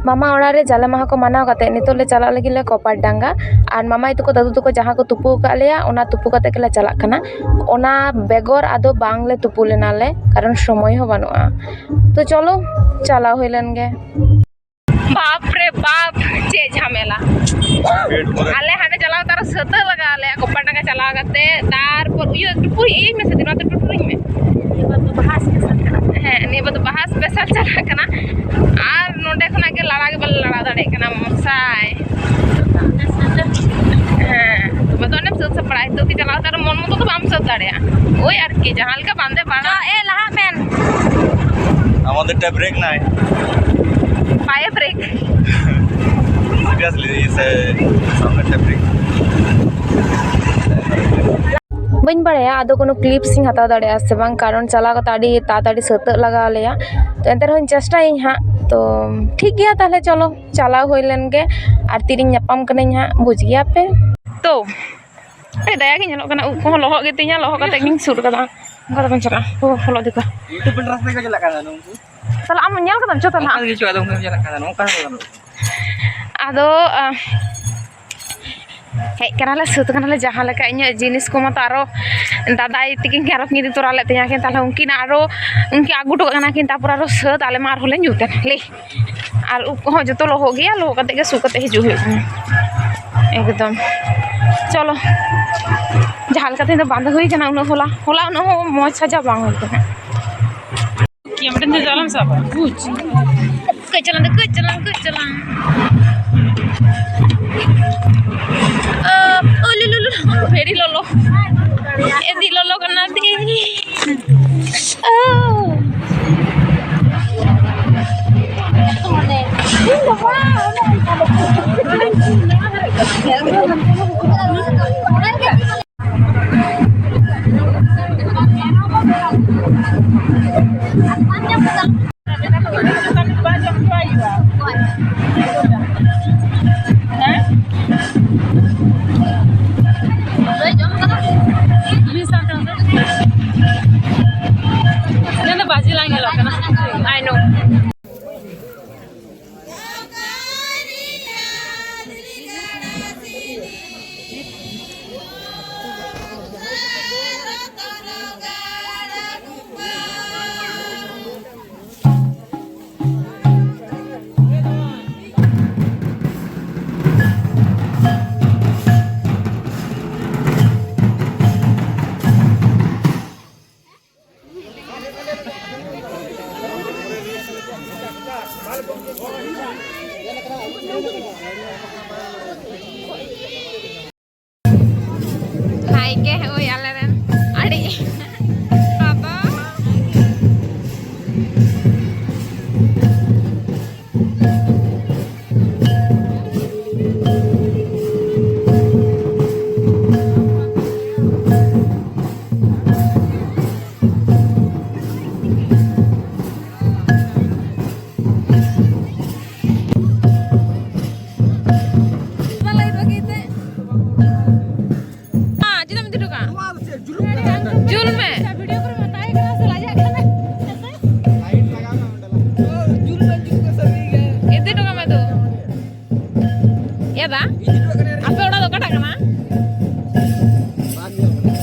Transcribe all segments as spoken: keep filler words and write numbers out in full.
ᱢᱟᱢᱟ ᱚᱲᱟᱜ ᱨᱮ ᱡᱟᱞᱮ ᱢᱟᱦᱟ ᱠᱚ ᱢᱟᱱᱟᱣ ᱠᱟᱛᱮ ᱱᱤᱛᱚᱜ ᱞᱮ ᱪᱟᱞᱟᱜ ᱞᱟᱹᱜᱤᱫ ᱞᱮ ᱠᱚᱯᱟᱨ ᱰᱟᱸᱜᱟ᱾ ᱟᱨ ᱢᱟᱢᱟᱭ ᱛᱟᱠᱚ, ᱫᱟᱫᱩ ᱛᱟᱠᱚ ᱡᱟᱦᱟᱸ ᱠᱚ ᱛᱩᱯᱩ ᱟᱠᱟᱫ ᱞᱮᱭᱟ, ᱚᱱᱟ ᱛᱩᱯᱩ ᱠᱟᱛᱮ ᱜᱮᱞᱮ ᱪᱟᱞᱟᱜ ᱠᱟᱱᱟ᱾ ᱚᱱᱟ ᱵᱮᱜᱚᱨ ᱟᱫᱚ ᱵᱟᱝ ᱞᱮ ᱛᱩᱯᱩ ᱞᱮᱱᱟ ᱞᱮ, ᱠᱟᱨᱚᱱ ᱥᱚᱢᱚᱭ ᱦᱚᱸ ᱵᱟᱹᱱᱩᱜᱼᱟ᱾ ᱛᱚ ᱪᱚᱞᱚ, ᱪᱟᱞᱟᱣ ᱦᱩᱭ ᱞᱮᱱ ᱜᱮ᱾ ᱵᱟᱯ ᱨᱮ ᱵᱟᱯ, ᱪᱮᱫ ᱡᱷᱟᱢᱮᱞᱟ! ᱟᱞᱮ ᱦᱟᱸᱰᱮ ᱪᱟᱞᱟᱣ ᱛᱟᱨᱟ ᱥᱟᱹᱛᱟᱹᱜ ᱞᱟᱜᱟᱣ ᱞᱮᱭᱟ, ᱠᱚᱯᱟᱨ ᱰᱟᱸᱜᱟ ᱪᱟᱞᱟᱣ ᱠᱟᱛᱮ, ᱛᱟᱨᱯᱚᱨ ᱤᱭᱟᱹ ᱴᱩᱴᱩᱨᱤᱧ ᱢᱮ ᱥᱮ, ᱱᱚᱣᱟ ᱫᱚ ᱴᱩᱴᱩᱨᱤᱧ ᱢᱮ᱾ ᱱᱤᱭᱟᱹ ᱵᱟᱨ ᱫᱚ ᱵᱟᱦᱟ ᱥᱯᱮᱥᱟᱞ ᱪᱟᱞᱟᱜ ᱠᱟᱱᱟ᱾ ᱦᱮᱸ, ᱱᱤᱭᱟᱹ ᱵᱟᱨ ᱫᱚ ᱵᱟᱦᱟ ᱥᱯᱮᱥᱟᱞ ᱪᱟᱞᱟᱜ ᱠᱟᱱᱟ᱾ ᱟᱨ ᱱᱚᱸᱰᱮ ᱠᱷᱚᱱᱟᱜ ᱜᱮ ᱞᱟᱲᱟ ᱜᱮ ᱵᱟᱞᱮ ᱞᱟᱲᱟ ᱫᱟᱲᱮᱭᱟᱜ ᱠᱟᱱᱟ, ᱢᱚᱥᱟᱭ᱾ ᱦᱮᱸ, ᱛᱚᱵᱮ ᱫᱚ ᱚᱸᱰᱮᱢ ᱥᱟᱹᱛ ᱥᱟᱯᱲᱟᱜᱼᱟ, ᱱᱤᱛᱚᱜ ᱜᱮ ᱪᱟᱞᱟᱣ ᱛᱟᱨᱟ ᱢᱚᱱ ᱢᱚᱛᱚ ᱫᱚ ᱵᱟᱢ ᱥᱟᱹᱛ ᱫᱟᱲᱮᱭᱟᱜᱼᱟ᱾ ᱳᱭ ᱟᱨᱠᱤ, ᱡᱟᱦᱟᱸ ᱞᱮᱠᱟ ᱵᱟᱸᱫᱮ ᱵᱟᱲᱟ᱾ ᱮ, ᱞᱟᱦᱟᱜ ᱢᱮ᱾ আমাদেরটা ব্রেক নাই। পায়ে ব্রেক। সিরিয়াসলি, এই সে-, সামনেরটা ব্রেক। ᱵᱟᱹᱧ ᱵᱟᱲᱟᱭᱟ ᱟᱫᱚ ᱠᱳᱱᱳ ᱠᱞᱤᱯᱥ ᱤᱧ ᱦᱟᱛᱟᱣ ᱫᱟᱲᱮᱭᱟᱜᱼᱟ ᱥᱮ ᱵᱟᱝ, ᱠᱟᱨᱚᱱ ᱪᱟᱞᱟᱣ ᱠᱟᱛᱮ ᱟᱹᱰᱤ ᱛᱟᱲᱟᱛᱟᱲᱤ ᱥᱟᱹᱛᱟᱹᱜ ᱞᱟᱜᱟᱣ ᱞᱮᱭᱟ᱾ ᱛᱚ ᱮᱱᱛᱮ ᱨᱮᱦᱚᱸᱧ ᱪᱮᱥᱴᱟᱭᱟᱹᱧ ᱦᱟᱸᱜ᱾ ᱛᱚ ᱴᱷᱤᱠ ᱜᱮᱭᱟ, ᱛᱟᱦᱞᱮ ᱪᱚᱞᱚ ᱪᱟᱞᱟᱣ ᱦᱩᱭ ᱞᱮᱱ ᱜᱮ, ᱟᱨ ᱛᱤᱨᱤᱧ ᱧᱟᱯᱟᱢ ᱠᱟᱹᱱᱟᱹᱧ ᱦᱟᱸᱜ, ᱵᱩᱡᱽ ᱜᱮᱭᱟ ᱯᱮ᱾ ᱛᱚ ᱟᱹᱰᱤ ᱫᱟᱭᱟ ᱜᱮ ᱧᱮᱞᱚᱜ ᱠᱟᱱᱟ, ᱩᱵ ᱠᱚᱦᱚᱸ ᱞᱚᱦᱚᱫ ᱜᱮᱛᱤᱧᱟ, ᱞᱚᱦᱚᱫ ᱠᱟᱛᱮ ᱜᱤᱧ ᱥᱩᱨ ᱠᱟᱫᱟ᱾ ᱚᱱᱠᱟ ᱫᱚ ᱵᱟᱹᱧ ᱪᱟᱞᱟᱜᱼᱟ᱾ ᱳ, ᱦᱚᱞᱚᱜ ᱫᱤᱠᱟ᱾ ᱤᱱᱴᱟᱨᱯᱨᱮᱴᱟᱨ ᱥᱟᱛᱮ ᱠᱚ ᱪᱟᱞᱟᱜ ᱠᱟᱱᱟ ᱱᱩᱠᱩ᱾ ᱛᱟᱦᱞᱮ ᱟᱢ ᱧᱮᱞ ᱠᱟᱫᱟᱢ? ᱪᱚ ᱛᱟᱦᱞᱮ ᱚᱱᱠᱟ ᱦᱟᱸᱜ᱾ ᱜᱮ ᱪᱚ, ᱟᱫᱚ ᱩᱱᱠᱩ ᱪᱟᱞᱟᱜ ᱠᱟᱱᱟ, ᱱᱚᱝᱠᱟ ᱫᱚ ᱵᱟᱹᱱᱩᱜ᱾ ᱟᱫᱚ, ᱟ, ᱦᱮᱡ ᱠᱟᱱᱟᱞᱮ, ᱥᱟᱹᱛ ᱠᱟᱱᱟᱞᱮ, ᱡᱟᱦᱟᱸ ᱞᱮᱠᱟ ᱤᱧᱟᱹᱜ ᱡᱤᱱᱤᱥ ᱠᱚ ᱢᱟᱛᱚ ᱟᱨᱚ ᱫᱟᱫᱟᱭ ᱛᱤᱠᱤᱱ ᱜᱮ ᱟᱨᱚ ᱠᱤᱱ ᱤᱫᱤ ᱛᱚᱨᱟ ᱞᱮᱫ ᱛᱤᱧᱟᱹ ᱠᱤᱱ, ᱛᱟᱦᱞᱮ ᱩᱱᱠᱤᱱ ᱟᱨᱚ, ᱩᱱᱠᱤᱱ ᱟᱹᱜᱩ ᱦᱚᱴᱚ ᱠᱟᱜ ᱠᱟᱱᱟ ᱠᱤᱱ, ᱛᱟᱨᱯᱚᱨ ᱟᱨᱚ ᱥᱟᱹᱛ, ᱟᱞᱮ ᱢᱟ ᱟᱨᱦᱚᱸ ᱞᱮ ᱧᱩᱛ ᱮᱱ ᱞᱮ᱾ ᱟᱨ ᱩᱵ ᱠᱚᱦᱚᱸ ᱡᱚᱛᱚ ᱞᱚᱦᱚᱫ ᱜᱮᱭᱟ, ᱞᱚᱦᱚᱫ ᱠᱟᱛᱮ ᱜᱮ ᱥᱩ ᱠᱟᱛᱮ ᱦᱤᱡᱩᱜ ᱦᱩᱭᱩᱜ ᱠᱟᱱᱟ ᱮᱠᱫᱚᱢ᱾ ᱪᱚᱞᱚ, ᱡᱟᱦᱟᱸ ᱞᱮᱠᱟ ᱛᱮᱦᱮᱧ ᱫᱚ ᱵᱟᱸᱫᱮ ᱦᱩᱭ ᱠᱟᱱᱟ ᱩᱱᱟᱹᱜ ᱦᱚᱞᱟ, ᱦᱚᱞᱟ ᱩᱱᱟᱹᱜ ᱦᱚᱸ ᱢᱚᱡᱽ ᱥᱟᱡᱟᱣ ᱵᱟᱝ ᱦᱩᱭ ᱠᱟᱱᱟ᱾ ᱠᱮᱢᱮᱨᱟ ᱫᱚ ᱟᱞᱚᱢ ᱥᱟᱵᱟ, ᱵᱩᱡᱽ᱾ ᱠᱟᱹᱡ ᱪᱟᱞᱟᱝ ᱫᱚ, ᱠᱟᱹᱡ ᱪᱟᱞᱟᱝ, ᱠᱟᱹᱡ ᱪᱟᱞᱟᱝ᱾ ᱚ, ᱚ, ᱞᱩ, ᱞᱩ, ᱞᱩ, ᱵᱷᱮᱨᱤ ᱞᱚᱞᱚ᱾ ᱮᱫᱤ ᱞᱚᱞᱚ ᱠᱟᱱᱟ ᱫᱤ᱾ ᱚ᱾ ᱵᱟᱡᱮ ᱞᱟᱝ ᱧᱮᱞᱚᱜ ᱠᱟᱱᱟ᱾ I know. ᱵᱷᱟᱭ ᱜᱮ ᱦᱳᱭ ᱟᱞᱮ ᱨᱮᱱ ᱟᱹᱰᱤ ᱵᱟᱵᱟ᱾ ᱵᱟᱞᱟᱭ ᱵᱟᱹᱜᱤ ᱛᱮ᱾ ᱦᱮᱸ, ᱪᱮᱫᱟᱜ ᱮᱢ ᱤᱫᱤ ᱦᱚᱴᱚ ᱠᱟᱜᱼᱟ? ᱡᱩᱞ ᱢᱮ᱾ ᱤᱫᱤ ᱦᱚᱴᱚ ᱠᱟᱜ ᱢᱮ ᱛᱚ᱾ ᱮᱫᱟ, ᱟᱯᱮ ᱚᱲᱟᱜ ᱫᱚ ᱚᱠᱟᱴᱟᱜ ᱠᱟᱱᱟ?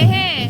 ᱮᱦᱮᱸ᱾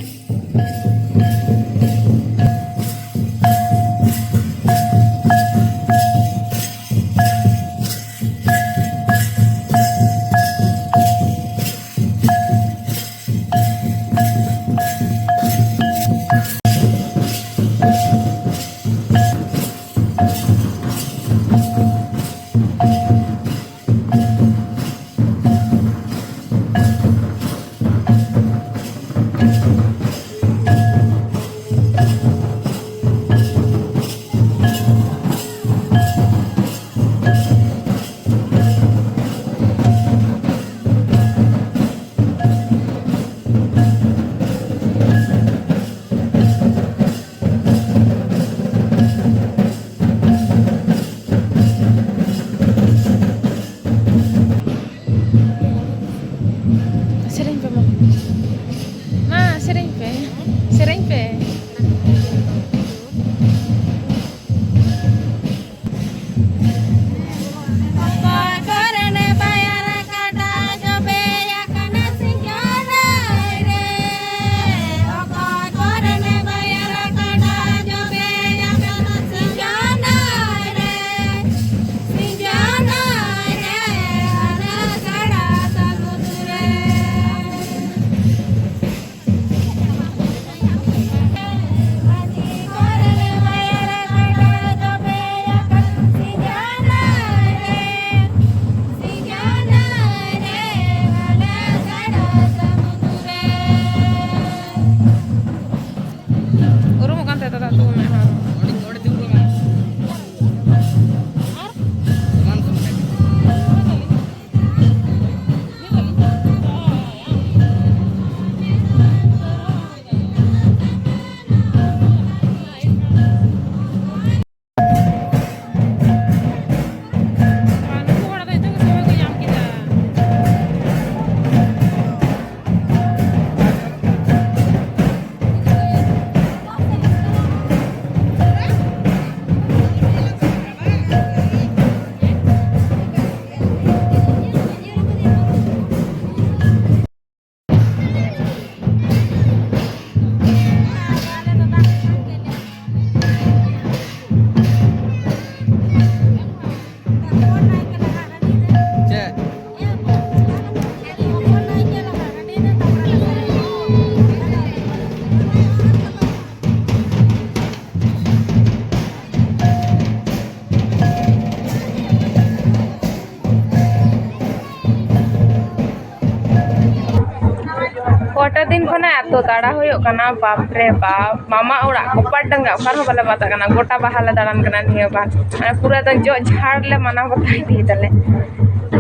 ᱫᱤᱱ ᱠᱷᱚᱱᱟᱜ ᱮᱛᱚ ᱫᱟᱬᱟ ᱦᱩᱭᱩᱜ ᱠᱟᱱᱟ, ᱵᱟᱯ ᱨᱮ ᱵᱟᱯ, ᱢᱟᱢᱟ ᱚᱲᱟᱜ, ᱠᱚᱯᱟᱲ ᱰᱟᱸᱜᱟ, ᱚᱠᱟ ᱨᱮᱦᱚᱸ ᱵᱟᱞᱮ ᱵᱟᱛᱟᱜ ᱠᱟᱱᱟ᱾ ᱜᱚᱴᱟ ᱵᱟᱦᱟ ᱞᱮ ᱫᱟᱬᱟᱱ ᱠᱟᱱᱟ ᱱᱤᱭᱟᱹ ᱵᱟᱨ᱾ ᱢᱟᱱᱮ ᱯᱩᱨᱟᱹ ᱫᱚ ᱡᱚᱜ ᱡᱷᱟᱲ ᱞᱮ ᱢᱟᱱᱟᱣ ᱵᱟᱛᱟᱣ ᱤᱫᱤᱭ ᱫᱟᱞᱮ᱾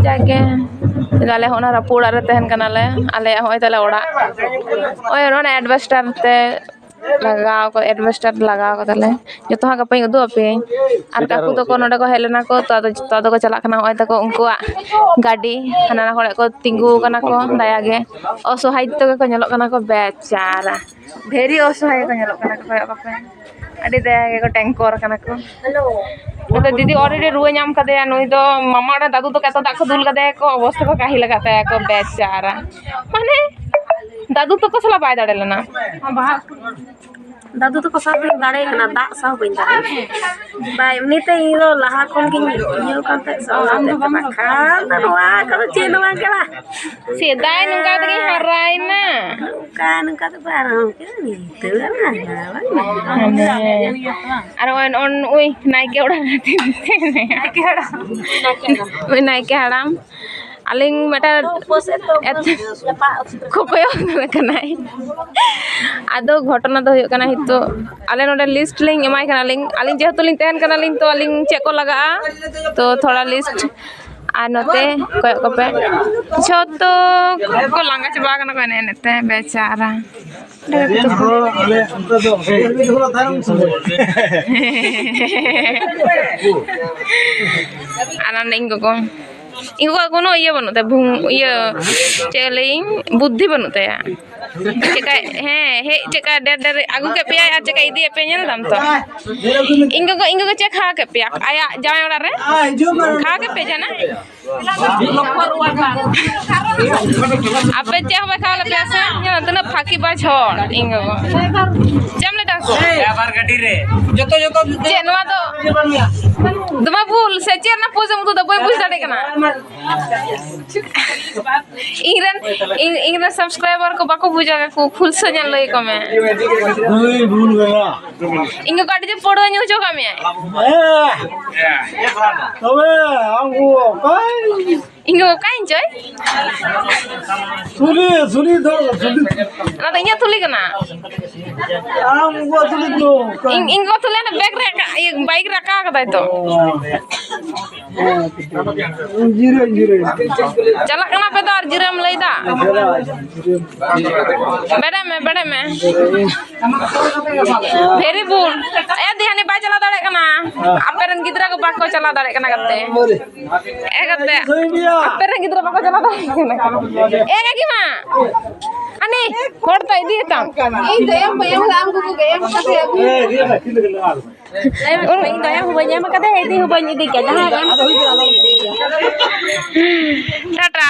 ᱡᱟᱜᱮ ᱟᱞᱮ ᱦᱚᱸ ᱚᱱᱟ ᱨᱟᱹᱯᱩᱫ ᱚᱲᱟᱜ ᱨᱮ ᱛᱟᱦᱮᱱ ᱠᱟᱱᱟᱞᱮ᱾ ᱟᱞᱮᱭᱟᱜ ᱦᱚᱸᱜᱼᱚᱭ ᱛᱟᱞᱮ ᱚᱲᱟᱜ, ᱱᱚᱜᱼᱚᱭ ᱱᱚᱰᱮ ᱮᱰᱵᱮᱥᱴᱟᱨ ᱛᱮ ᱞᱟᱜᱟᱣ ᱠᱚ, ᱮᱰᱵᱮᱥᱴᱟᱨ ᱞᱟᱜᱟᱣ ᱠᱟᱫᱟᱞᱮ᱾ ᱡᱚᱛᱚ ᱦᱟᱸᱜ ᱜᱟᱯᱟᱧ ᱩᱫᱩᱜ ᱟᱯᱮᱭᱟᱹᱧ᱾ ᱟᱨ ᱠᱟᱠᱩ ᱛᱟᱠᱚ ᱱᱚᱰᱮ ᱠᱚ ᱦᱮᱡ ᱞᱮᱱᱟ ᱠᱚ, ᱛᱚ ᱟᱫᱚ ᱡᱚᱛᱚ ᱟᱫᱚ ᱠᱚ ᱪᱟᱞᱟᱜ ᱠᱟᱱᱟ᱾ ᱱᱚᱜᱼᱚᱭ ᱛᱟᱠᱚ ᱩᱱᱠᱩᱣᱟᱜ ᱜᱟᱹᱰᱤ, ᱦᱟᱱᱟ ᱱᱟ ᱠᱚᱨᱮ ᱠᱚ ᱛᱤᱸᱜᱩ ᱠᱟᱱᱟ ᱠᱚ᱾ ᱫᱟᱭᱟ ᱜᱮ ᱚᱥᱚᱦᱟᱭ ᱛᱮᱜᱮ ᱠᱚ ᱧᱮᱞᱚᱜ ᱠᱟᱱᱟ ᱠᱚ, ᱵᱮᱪᱟᱨᱟ᱾ ᱵᱷᱮᱨᱤ ᱚᱥᱚᱦᱟᱭ ᱠᱚ ᱧᱮᱞᱚᱜ ᱠᱟᱱᱟ ᱠᱚ, ᱠᱚᱭᱚᱜ ᱠᱟᱯᱮ᱾ ᱟᱹᱰᱤ ᱫᱟᱭᱟ ᱜᱮᱠᱚ ᱴᱮᱝᱠᱚᱨ ᱠᱟᱱᱟ ᱠᱚ᱾ ᱱᱚᱛᱮ ᱫᱤᱫᱤ already ᱨᱩᱣᱟᱹ ᱧᱟᱢ ᱠᱟᱫᱮᱭᱟ᱾ ᱱᱩᱭ ᱫᱚ ᱢᱟᱢᱟ ᱚᱲᱟᱜ ᱫᱟᱫᱩ ᱛᱟᱠᱚ ᱮᱛᱚ ᱫᱟᱜ ᱠᱚ ᱫᱩᱞ ᱠᱟᱫᱮᱭᱟ ᱠᱚ, ᱚᱵᱚᱥᱛᱟ ᱠᱚ ᱠᱟᱹᱦᱤᱞ ᱟᱠᱟᱫ ᱛᱟᱭᱟ ᱠᱚ, ᱵᱮᱪᱟᱨᱟ᱾ ᱢᱟᱱᱮ ᱫᱟᱫᱩ ᱛᱟᱠᱚ ᱥᱟᱞᱟᱜ ᱵᱟᱭ ᱫᱟᱲᱮ ᱞᱮᱱᱟ᱾ ᱫᱟᱫᱩ ᱛᱟᱠᱚ ᱥᱟᱶ ᱫᱚᱧ ᱫᱟᱲᱮ ᱠᱟᱱᱟ, ᱫᱟᱜ ᱥᱟᱶ ᱵᱟᱹᱧ ᱫᱟᱲᱮ ᱠᱟᱱᱟ᱾ ᱵᱟᱭ, ᱮᱢᱱᱤᱛᱮ ᱤᱧ ᱫᱚ ᱞᱟᱦᱟ ᱠᱷᱚᱱ ᱜᱤᱧ ᱤᱭᱟᱹ ᱠᱟᱱ ᱛᱟᱦᱮᱸᱫ ᱥᱮ, ᱚᱱᱟᱛᱮ ᱵᱟᱠᱷᱟᱱ ᱫᱚ ᱱᱚᱣᱟ ᱠᱚᱫᱚ ᱪᱮᱫ ᱦᱚᱸ ᱵᱟᱝ ᱠᱟᱱᱟ᱾ ᱥᱮᱫᱟᱭ ᱱᱚᱝᱠᱟ ᱛᱮᱜᱮᱧ ᱦᱟᱨᱟᱭᱮᱱᱟ᱾ ᱱᱚᱝᱠᱟ, ᱱᱚᱝᱠᱟ ᱫᱚ ᱵᱟᱝ ᱠᱟᱱᱟ, ᱱᱤᱛᱚᱜ ᱫᱚ ᱵᱟᱝ ᱠᱟᱱᱟ, ᱵᱟᱝ ᱠᱟᱱᱟ᱾ ᱟᱨ ᱱᱚᱜᱼᱚᱭ, ᱱᱚᱜᱼᱚᱭ, ᱱᱩᱜᱼᱩᱭ ᱱᱟᱭᱠᱮ ᱚᱲᱟᱜ ᱨᱮ ᱛᱤᱸᱜᱩ ᱛᱟᱦᱮᱱᱟᱭ᱾ ᱱᱩᱭ ᱱᱟᱭᱠᱮ ᱦᱟᱲᱟᱢ, ᱟᱹᱞᱤᱧ ᱢᱤᱫᱴᱟᱝ ᱮᱛ-, ᱠᱷᱚᱠᱚᱭᱚᱜ ᱠᱟᱱᱟᱭ᱾ ᱟᱫᱚ ᱜᱷᱚᱴᱚᱱᱟ ᱫᱚ ᱦᱩᱭᱩᱜ ᱠᱟᱱᱟ, ᱱᱤᱛᱚᱜ ᱟᱞᱮ ᱱᱚᱰᱮ ᱞᱤᱥᱴ ᱞᱤᱧ ᱮᱢᱟᱭ ᱠᱟᱱᱟᱞᱤᱧ, ᱟᱹᱞᱤᱧ ᱡᱮᱦᱮᱛᱩ ᱞᱤᱧ ᱛᱟᱦᱮᱱ ᱠᱟᱱᱟᱞᱤᱧ, ᱛᱚ ᱟᱹᱞᱤᱧ ᱪᱮᱫ ᱠᱚ ᱞᱟᱜᱟᱜᱼᱟ, ᱛᱚ ᱛᱷᱚᱲᱟ ᱞᱤᱥᱴ᱾ ᱟᱨ ᱱᱚᱛᱮ ᱠᱚᱭᱚᱜ ᱠᱚᱯᱮ, ᱡᱷᱚᱛᱚ ᱠᱚ ᱞᱟᱸᱜᱟ ᱪᱟᱵᱟ ᱠᱟᱱᱟ ᱠᱚ ᱮᱱᱮᱡ ᱮᱱᱮᱡ ᱛᱮ, ᱵᱮᱪᱟᱨᱟ᱾ ᱟᱨ ᱤᱧ ᱜᱚᱜᱚ, ᱤᱧ ᱜᱚᱜᱚᱣᱟᱜ ᱠᱳᱱᱳ ᱤᱭᱟᱹ ᱵᱟᱹᱱᱩᱜ ᱛᱟᱭᱟ, ᱵᱷᱩᱝ-, ᱤᱭᱟᱹ, ᱪᱮᱫ ᱞᱟᱹᱭᱟᱹᱧ, ᱵᱩᱫᱽᱫᱷᱤ ᱵᱟᱹᱱᱩᱜ ᱛᱟᱭᱟ᱾ ᱪᱮᱠᱟ, ᱦᱮᱸ, ᱦᱮᱡ ᱪᱮᱠᱟ ᱰᱷᱮᱨ ᱰᱷᱮᱨ ᱟᱹᱜᱩ ᱠᱮᱫ ᱯᱮᱭᱟᱭ ᱟᱨ ᱪᱮᱠᱟ ᱤᱫᱤᱭᱮᱫ ᱯᱮ, ᱧᱮᱞ ᱫᱟᱢ ᱛᱚ? ᱤᱧ ᱜᱚᱜᱚ, ᱤᱧ ᱜᱚᱜᱚ ᱪᱮᱫ ᱠᱷᱟᱣᱟ ᱠᱮᱫ ᱯᱮᱭᱟ ᱟᱭᱟᱜ ᱡᱟᱶᱟᱭ ᱚᱲᱟᱜ ᱨᱮ? ᱠᱷᱟᱣᱟ ᱠᱮᱫ ᱯᱮᱭᱟ ᱡᱟᱦᱟᱱᱟᱜ? ᱟᱯᱮ ᱪᱮᱫ ᱦᱚᱸ ᱵᱟᱭ ᱠᱷᱟᱣᱟ ᱞᱮᱫ ᱯᱮᱭᱟ ᱥᱮ? ᱧᱮᱞ ᱫᱟᱢ ᱛᱤᱱᱟᱹᱜ ᱯᱷᱟᱸᱠᱤ ᱵᱟᱡ ᱦᱚᱲ, ᱤᱧ ᱜᱚᱜᱚ᱾ ᱪᱮᱫ ᱮᱢ ᱞᱟᱹᱭ ᱫᱟ ᱠᱚ? ᱟᱵᱟᱨ ᱜᱟᱹᱰᱤ ᱨᱮ᱾ ᱡᱚᱛᱚ, ᱡᱚᱛᱚ᱾ ᱪᱮᱫ ᱱᱚᱣᱟ ᱫᱚ? ᱫᱚᱢᱮ ᱵᱷᱩᱞ ᱥᱮ ᱪᱮᱫ ᱨᱮᱱᱟᱜ ᱯᱳᱡᱽ ᱮᱢ ᱩᱫᱩᱜ ᱫᱟ? ᱵᱟᱹᱧ ᱵᱩᱡᱽ ᱫᱟᱲᱮᱭᱟᱜ ᱠᱟᱱᱟ᱾ ᱤᱧ ᱨᱮᱱ, ᱤᱧ, ᱤᱧ ᱨᱮᱱ subscriber ᱠᱚ ᱵᱟᱠᱚ ᱵᱩᱡᱟ ᱠᱚ, ᱠᱷᱩᱞᱥᱟᱹ ᱧᱮᱞ ᱞᱟᱹᱭ ᱟᱠᱚ ᱢᱮ᱾ ᱦᱳᱭ, ᱵᱷᱩᱞ ᱜᱮᱭᱟ᱾ ᱤᱧ ᱜᱚᱜᱚ ᱟᱹᱰᱤ ᱡᱳᱨ ᱯᱟᱹᱲᱣᱟᱹ ᱧᱩ ᱦᱚᱪᱚ ᱠᱟᱜ ᱢᱮᱭᱟᱭ᱾ ᱦᱮᱸ᱾ ᱛᱚᱵᱮ ᱟᱢ ᱠᱚ ᱚᱠᱚᱭ? ᱤᱧ ᱜᱚ ᱚᱠᱟᱭᱮᱱ ᱪᱚᱭ? ᱥᱩᱞᱤ, ᱥᱩᱞᱤ ᱫᱚ, ᱥᱩᱞᱤ᱾ ᱚᱱᱟ ᱫᱚ ᱤᱧᱟᱹᱜ ᱛᱷᱩᱞᱤ ᱠᱟᱱᱟ᱾ ᱟᱢ ᱜᱚ ᱛᱷᱩᱞᱤ ᱫᱚ ᱚᱠᱟ? ᱤᱧ, ᱤᱧ ᱜᱚ ᱛᱷᱩᱞᱤ ᱚᱱᱟ ᱵᱮᱜᱽ ᱨᱮ ᱟᱠᱟ-, ᱤᱭᱟᱹ, ᱵᱟᱭᱤᱠ ᱨᱮ ᱟᱠᱟ ᱠᱟᱫᱟᱭ ᱛᱚ᱾ ᱚ᱾ ᱡᱤᱨᱟᱹ, ᱡᱤᱨᱟᱹ᱾ ᱪᱟᱞᱟᱜ ᱠᱟᱱᱟ ᱯᱮ ᱛᱚ ᱟᱨ ᱡᱤᱨᱟᱹᱢ ᱞᱟᱹᱭᱫᱟ? ᱵᱮᱲᱮ ᱢᱮ, ᱵᱮᱲᱮ ᱢᱮ᱾ ᱵᱷᱮᱨᱤ ᱵᱩᱞ᱾ ᱮ ᱫᱤ, ᱦᱟᱹᱱᱤ ᱵᱟᱭ ᱪᱟᱞᱟᱣ ᱫᱟᱲᱮᱭᱟᱜ ᱠᱟᱱᱟ᱾ ᱟᱯᱮ ᱨᱮᱱ ᱜᱤᱫᱽᱨᱟᱹ ᱠᱚ ᱵᱟᱠᱚ ᱪᱟᱞᱟᱣ ᱫᱟᱲᱮᱭᱟᱜ ᱠᱟᱱᱟ ᱜᱟᱛᱮ᱾ ᱮ ᱜᱟᱛᱮ, ᱟᱯᱮ ᱨᱮᱱ ᱜᱤᱫᱽᱨᱟᱹ ᱵᱟᱠᱚ ᱪᱟᱞᱟᱣ ᱫᱟᱲᱮᱭᱟᱜ ᱠᱟᱱᱟ᱾ ᱮ ᱜᱟᱹᱜᱤ ᱢᱟ, ᱦᱟᱹᱱᱤ ᱦᱚᱲ ᱛᱚ ᱤᱫᱤᱭᱮ ᱛᱟᱢ᱾ ᱤᱧ ᱫᱚ ᱮᱢ ᱵᱟᱹᱧ ᱮᱢ ᱞᱮᱫᱟ, ᱟᱢ ᱜᱚᱜᱚ ᱜᱮ ᱮᱢ ᱠᱟᱛᱮ ᱟᱹᱜᱩ᱾ ᱤᱧ ᱫᱚ ᱮᱢ ᱦᱚᱸ ᱵᱟᱹᱧ ᱮᱢ ᱠᱟᱫᱮ, ᱤᱫᱤ ᱦᱚᱸ ᱵᱟᱹᱧ ᱤᱫᱤ ᱠᱟᱫᱟ᱾ ᱦᱮᱸ, ᱮᱢ᱾ ᱴᱟᱴᱟ᱾